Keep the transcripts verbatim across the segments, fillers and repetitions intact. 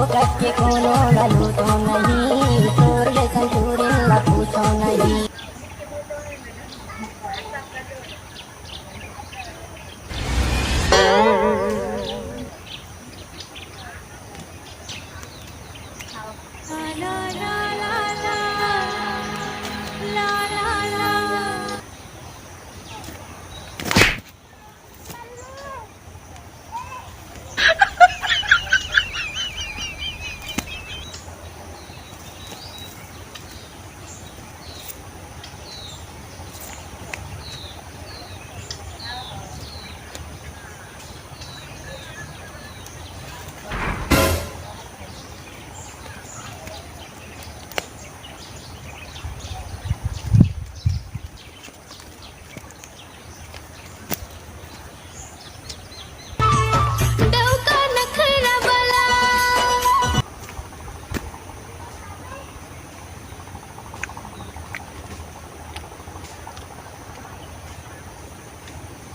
के कोनो ला लूटो नहीं, तोर जैसन चूड़िन ला पूछो नहीं। डौका नखरा वाला।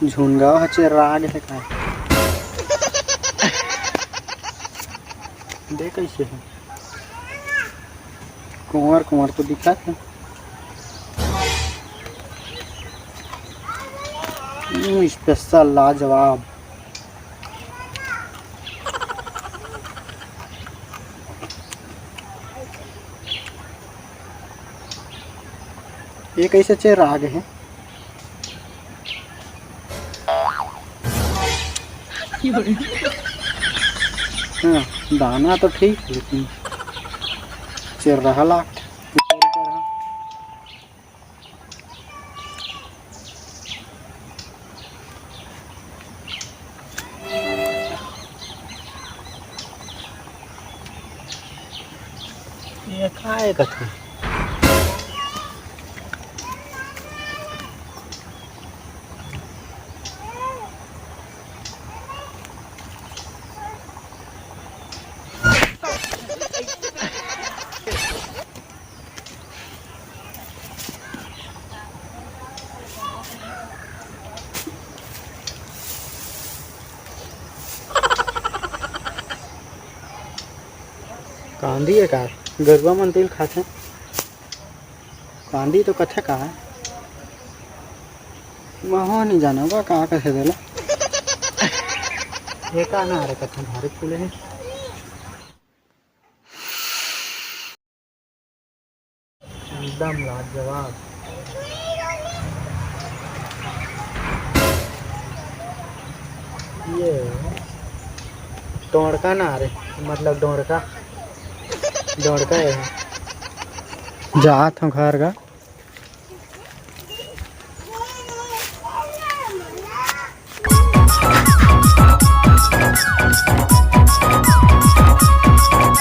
झुनगाव ह चेर्रा गे हे का? दे कइसे हे? कुंवर कुंवर तो दिखत हे। हम्म, special लाजवाब। ये कइसे चेर्रा गे हे? हाँ, दाना तो ठीक हे, लेकिन चेर्रा लाग। ये काय कथे? कांदी हे का? गरुवा मन तेल खाथे। कांदी तो कथे का हे? महूँ नइ जानव का, का कथे तेला। ये का ना रे, कथे भारी फूले हे। एकदम लाजवाब। ये टोंड़का ना रे, मतलब डोंड़का, डोंड़का हे। जात हँव घर गा।